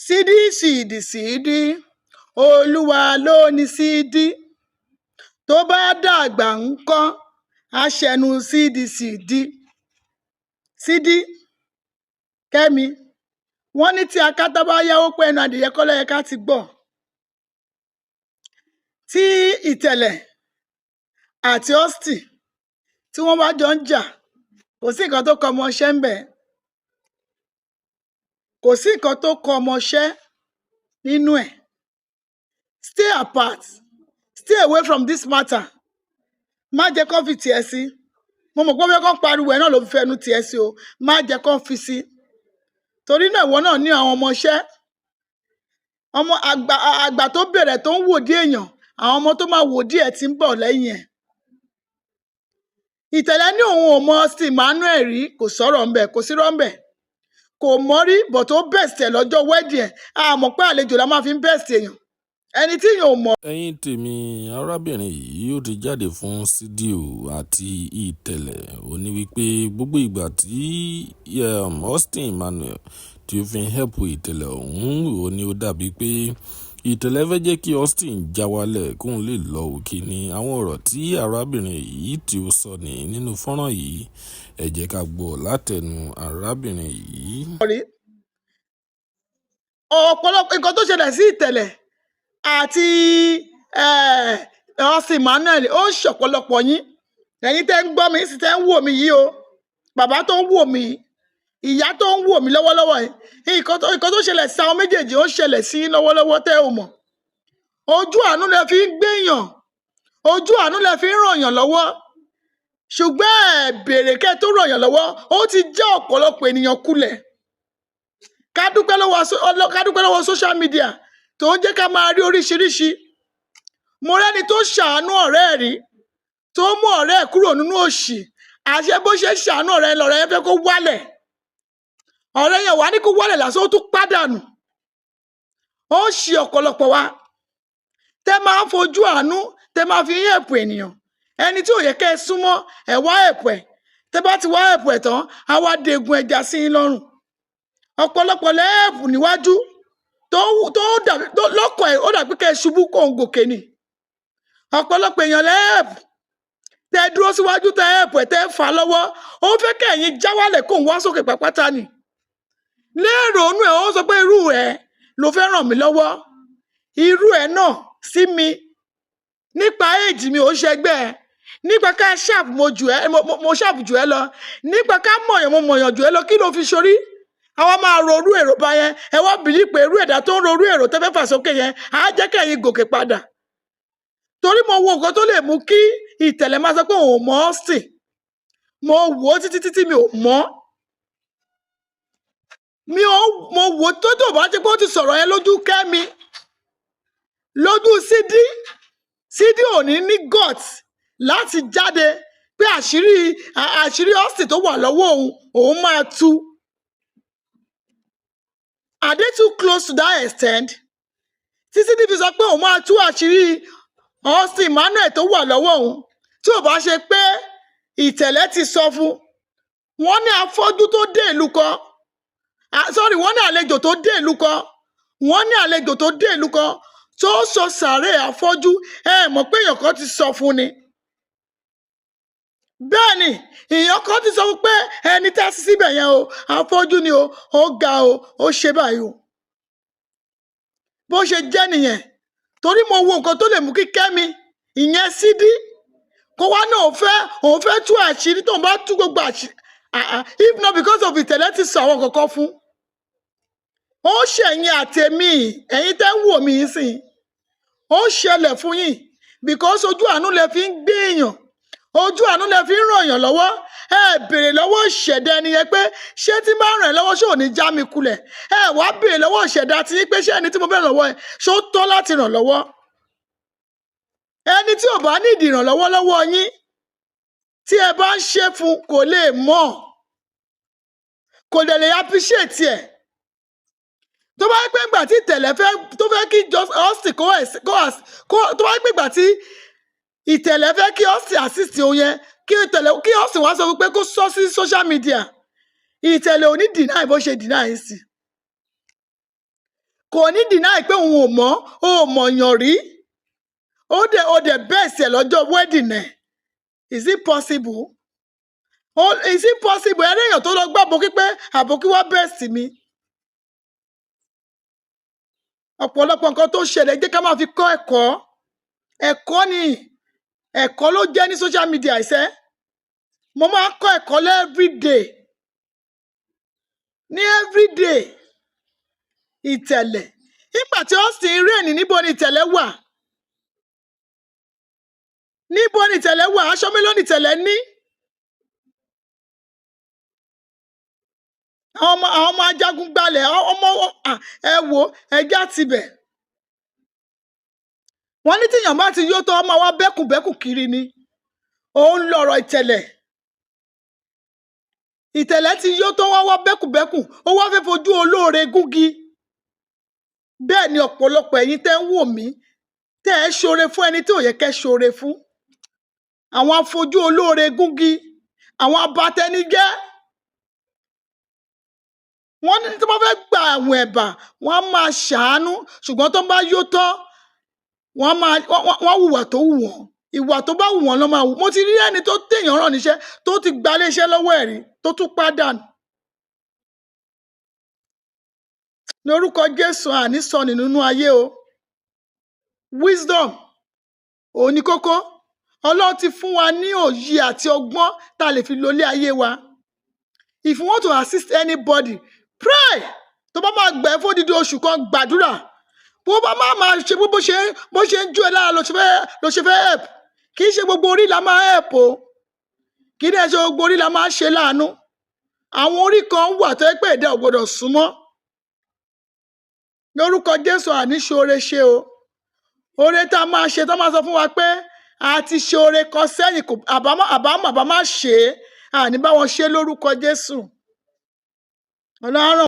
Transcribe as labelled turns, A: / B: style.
A: Sídí, sídì, sídí, Olúwa ló ní sídí. Tó bá dàgbà ńkọ́, á ṣẹnu sídì sídí. Sídí, Kẹ́mi, wọ́n ní tí akátá bá yáwó pé ẹnu adìyẹ kọ́ ló yẹ ká ti gbọ́. Tí Ìtẹ̀lẹ̀ àti Austin tí wọ́n bá jọ ń jà, kò sí nǹkan tó kọ ọmọọṣẹ́ ńbẹ̀. Kò sí nǹkan tó kọ ọmọọṣẹ́ nínú ẹ̀. Stay apart, stay away from this matter. Má jẹ́ kán fi tiẹ̀ sí. Mo mọ̀ pé wọ́n fẹ́ kán pariwo ẹ̀ náà ló fi fẹnu tiẹ̀ sí o. Má jẹ́ kán fi sí, torí náà ìwọ náà ní àwọn ọmọọṣẹ́, ọmọ àgbà, àgbà tó bẹ̀rẹ̀ tó ń wòdí èèyàn, àwọn ọmọ tó máa wòdí ẹ̀ ti ń bọ̀ lẹ́yìn ẹ̀. Ìtẹ̀lẹ́ ní òun ò mọ Austin Emmanuel rí. Kò sọ̀rọ̀ ńbẹ̀, kò sí rọ́ńbẹ̀, kò mọ̀ rí, but ó best ẹ̀ lọ́jọ́ wedding ẹ̀. A mọ̀ pé àlejò la máa fi ń best èèyàn, ẹni tí èèyàn ò mọ̀.
B: Ẹ̀yin tèmi, arábìnrin yìí ó ti jáde fún Sídìú àti Ìtẹ̀lẹ̀. Ó ní wípé gbogbo ìgbà tí Austin Emmanuel tí ó fi ń help Ìtẹ̀lẹ̀ ọ̀hún, ó ní ó dàbí pé Ìtẹ̀lẹ̀ fẹ́ jẹ́ kí Austin já wálẹ̀ kóun lè lọ òkè ní. Àwọn ọ̀rọ̀ tí arábìnrin yìí tí ó sọ ní nínú fọ́nrán yìí, ẹ jẹ́ ká gbọ́ látẹnu arábìnrin yìí.
A: Rí ọ̀pọ̀lọpọ̀ nǹkan tó ṣẹlẹ̀ sí Ìtẹ̀lẹ̀ àti Austin Emmanuel, ó ń ṣọ̀pọ̀lọpọ̀ yín. Ẹ̀yin tẹ́ ń gbọ́ mi sì, tẹ́ ń wò mí yìí o, bàbá tó ń wò mí, ìyá tó ń wò mí lọ́wọ́lọ́wọ́ yìí, nǹkan tó ṣẹlẹ̀ sí àwọn méjèèjì, ó ń ṣẹlẹ̀ sí yín lọ́wọ́lọ́wọ́ tẹ́ ò mọ̀. Ojú àánú lẹ fi ń gbéyàn, ojú àánú lẹ fi ń ràn yàn lọ́wọ́, ṣùgbọ́n ẹ béèrè kẹ́ ẹ tó ràn yàn lọ́wọ́. Ó ti já ọ̀pọ̀lọpọ̀ ènìyàn kulẹ̀. Ká dúpẹ́ lọ́wọ́ social media tó ń jẹ́ ká máa rí oríṣiríṣi. Mo rẹ́ni tó ṣàánú ọ̀rẹ́ ẹ̀ rí, tó mú ọ̀rẹ́ ẹ̀ kúrò nínú òṣì. Àṣé bó ṣe ń ṣàánú ọ̀rẹ́ ẹ̀ lọ̀rẹ́ yẹn fẹ́ kó wálẹ̀. Ọ̀rẹ́ yẹn wà ní kó wálẹ̀ lásán, ó tún pàdánù. Ó ń ṣe ọ̀pọ̀lọpọ̀ wa tẹ́ máa ń fojú àánú tẹ́ máa fi ń help ènìyàn, ẹni tí ò yẹ kẹ́ ẹ súnmọ́, ẹ wá help ẹ̀. Tẹ́ bá ti wá help ẹ̀ tán, á wá degun ẹja sí yín lọ́rùn. Ọ̀pọ̀lọpọ̀ lẹ́ help níwájú tó dàbí tó lọ́kàn ẹ̀, ó dàbí kẹ́ ẹ ṣubú kóun gòkè ni. Ọ̀pọ̀lọpọ̀ èèyàn lẹ́ help, tẹ́ dúró síwájú, tẹ́ help ẹ̀, tẹ́ fà á lọ́wọ́, ó fẹ́ kẹ́yìn já wálẹ̀ kóun wá sókè pápátá ni. Lérò inú ẹ̀, ó sọ pé irú ẹ̀ ló fẹ́ ràn mí lọ́wọ́, irú ẹ̀ náà sí mi nípa éèjì mi ò ṣẹgbẹ́ ẹ, nípa ká sharp, mo jù ẹ́, mo sharp jù ẹ́ lọ, nípa ká mọ̀yàn, mo mọ̀yàn jù ẹ́ lọ. Kí ló fi ṣorí? Àwa máa ro irú èrò bá yẹn. Ẹ wá bìlí pé irú ẹ̀dá tó ń ro irú èrò tẹ́ fẹ́ fà sókè yẹn á jẹ́ kẹ́yìn gòkè padà. Torí mo wo nǹkan tó lè mú kí Ìtẹ̀lẹ̀ máa sọ pé òun ò mọ̀ Austin, mo wò ó títí títí, mi ò mọ̀. Mi ò mo wò ó tó bá jẹ́ pé ó ti sọ̀rọ̀ yẹn lójú Kẹ́mi, lójú Sídí, Sídí ò ní ní gut láti jáde pé àṣírí Austin tó wà lọ́wọ́ òun, òun máa tú. Are they too close to that extent tí Sídí fi sọ pé òun máa tú àṣírí Austin Emmanuel tó wà lọ́wọ́ òun, tí ò bá ṣe pé Ìtẹ̀lẹ́ ti sọ fún wọn? Ní afọ́jú tó dé ìlú kan, ah, sorry, wọ́n ní àlejò tó dé ìlú kan, wọ́n ní àlejò tó dé ìlú kan tó sọ sàárè afọ́jú, ẹ mọ̀ pé èèyàn kan ti sọ fún ni. Bẹ́ẹ̀ ni, èèyàn kan ti sọ fún pé ẹni tá a sí síbẹ̀ yẹn o, afọ́jú ni o, ó ga o, ó ṣe báyìí o. Bó ṣe jẹ́ nìyẹn. Torí mo wo nǹkan tó lè mú kí Kẹ́mi, ìyẹn Sídí, kó wá náà òun fẹ́ tú àṣírí, tóun bá tú gbogbo àṣírí, ah ah, if not because of Ìtẹ̀lẹ́ ti sọ àwọn kankan fún ó. Ṣẹ̀yìn àtẹ̀mí, ẹ̀yin tẹ́ ń wò mí sìn, ó ṣẹlẹ̀ fún yín because ojú àánú lẹ fi ń gbé èèyàn, ojú àánú lẹ fi ń ràn yàn lọ́wọ́. Ẹ béèrè lọ́wọ́ ìṣẹ̀dá ẹni yẹn pé ṣé tí bá ràn ẹ́ lọ́wọ́, ṣé ò ní já mi kulẹ̀? Ẹ wá béèrè lọ́wọ́ ìṣẹ̀dá tí yín pé ṣé ẹni tí mo fẹ́ ràn lọ́wọ́ ẹ, ṣé ó tọ́ láti ràn lọ́wọ́? Ẹni tí ò bá nídìí ìrànlọ́wọ́ lọ́wọ́ yín, tí ẹ bá ń ṣe fún, kò lè mọ̀, kò dẹ̀ lè appreciate ẹ̀. Tó bá yẹ pé ìgbà tí Ìtẹ̀lẹ́ fẹ́ tó fẹ́ kí Austin kó tó bá yẹ pé ìgbà tí Ìtẹ̀lẹ́ fẹ́ kí Austin assist òun yẹn, kí Ìtẹ̀lẹ́, kí Austin wá sọ fún pé kó sọ sí social media, Ìtẹ̀lẹ́ ò ní deny bó ṣe deny sí. Kò ní deny pé òun ò mọ̀. Ó mọ̀yàn rí, ó dẹ̀ bẹ́ẹ̀ sí ẹ̀ lọ́jọ́ wedding ẹ̀. Is it possible? Oh, is it possible? Ẹ̀rí èèyàn tó lọ gbọ́ àbókí pé àbókí wá bẹ́ẹ̀ sí mi. Ọ̀pọ̀lọpọ̀ nǹkan tó ṣẹlẹ̀, jẹ́ ká máa fi kọ́ ẹ̀kọ́. Ẹ̀kọ́ ni, ẹ̀kọ́ ló jẹ́ ní social media. Ìṣẹ́ mo máa ń kọ́ ẹ̀kọ́ everyday ní everyday. Ìtẹ̀lẹ̀, nígbà tí Austin reign, níbo ni Ìtẹ̀lẹ̀ wà? Níbo ni Ìtẹ̀lẹ̀ wà? Aṣọ mélòó ni Ìtẹ̀lẹ̀ ní? Àwọn ọmọ ajagun gbalẹ̀ ọmọ. Ẹ wo, ẹjá tibẹ̀. Wọ́n ní tíyàn bá ti yó tó, ọmọ wa bẹ́kùnbẹ́kùn kiri ni. Òun lọ̀rọ̀ Ìtẹ̀lẹ̀. Ìtẹ̀lẹ̀ ti yó tó, wá wá bẹ́kùnbẹ́kùn, ó wá fẹ́ fojú olóore gúngi. Bẹ́ẹ̀ ni ọ̀pọ̀lọpọ̀ ẹ̀yin tẹ́ ń wò mí, tẹ́ ẹ ṣoore fún ẹni tí ò yẹ kẹ́ ṣoore fún, àwọn afojú olóore gúngi, àwọn abatẹnijẹ́. Wọ́n ní tí wọ́n fẹ́ gba àwìn ẹ̀bà, wọ́n á máa ṣàánú, ṣùgbọ́n tó bá yó tán, wọ́n á máa wọ́n hùwà tó wù wọ́n. Ìwà tó bá wù wọ́n ló máa wù. Mo ti rí ẹni tó téèyàn rán níṣẹ́, tó ti gba iléeṣẹ́ lọ́wọ́ ẹ̀ rí, tó tún pàdánù. Lórúkọ Jésù, àní sọnù nínú ayé o. Wisdom òun ni kókó. Ọlọ́run ti fún wa ní òye àti ọgbọ́n tá a lè fi lo ilé ayé wa. If you want to assist anybody, pray. Tó bá máa gbẹ fún odidi oṣù kan, gbàdúrà. Bó bá máa máa ṣe bó ṣe ń jó ẹ lára ló ṣe fẹ́ help. Kì í ṣe gbogbo orí la máa help o. Kì í dẹ̀ ṣe gbogbo orí la máa ṣe láàánú. Àwọn orí kan wà tó yẹ pé ẹ̀dá ò gbọdọ̀ súnmọ́. Lórúkọ Jésù, àní ṣoore ṣe o. Oore tá a máa ṣe, tó máa sọ fún wa pé a ti ṣe oore kan sẹ́yìn, kò àbámọ̀ àbámọ̀ àbámọ̀ ṣe é, àní bá wọn ṣe lórúkọ Jésù. Ọlọ́run ràn